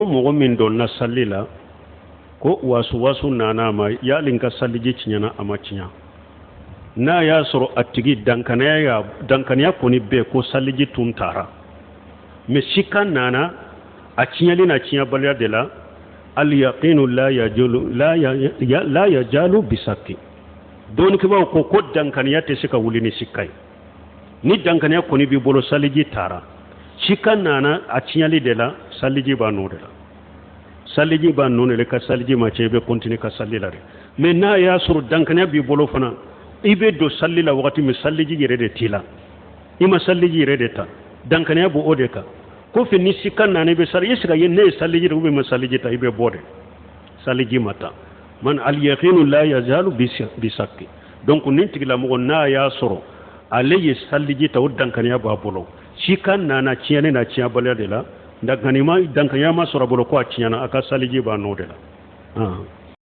Mɔgɔ min donna sali la ko wasuwasu nana a ma, yali n ka saliji tiɲɛna, a ma tiɲɛ? N'a y'a sɔrɔ a tigi dankaniya y'a dankaniya kɔni bɛɛ ko saliji tun tara, mais sika nana a tiɲɛli n'a tiɲɛbaliya de la, alyaqinu la yajulu la yajalu bisakki. Dɔnnikɛbaaw ko ko dankaniya tɛ se ka wuli ni sika ye. Ni dankaniya kɔni b'i bolo, saliji tara, sika nana a tiɲɛli de la, saliji b'a nɔ de la, saliji b'a nɔ de la. Ka saliji ma tiɲɛ, i bɛ continuer ka sali la de. Mais n'a y'a sɔrɔ dankaniya b'i bolo fana, i bɛ don sali la wagati min, saliji yɛrɛ de t'i la, i ma saliji yɛrɛ de ta, dankaniya b'o de kan. Kɔfɛ ni sika nana, i bɛ sali, est ce que ne ye saliji de ou bien ma saliji ta, i bɛ bɔ de, saliji ma ta. Man alyaqinu la yazalu bisakki. Donc nin tigilamɔgɔ, n'a y'a sɔrɔ ale ye saliji ta, o dankaniya b'a bolo, sika nana tiɲɛni na tiɲɛbaliya de la, dankaniya ma sɔrɔ a bolo ko a tiɲɛna, a ka saliji b'a nɔ de la.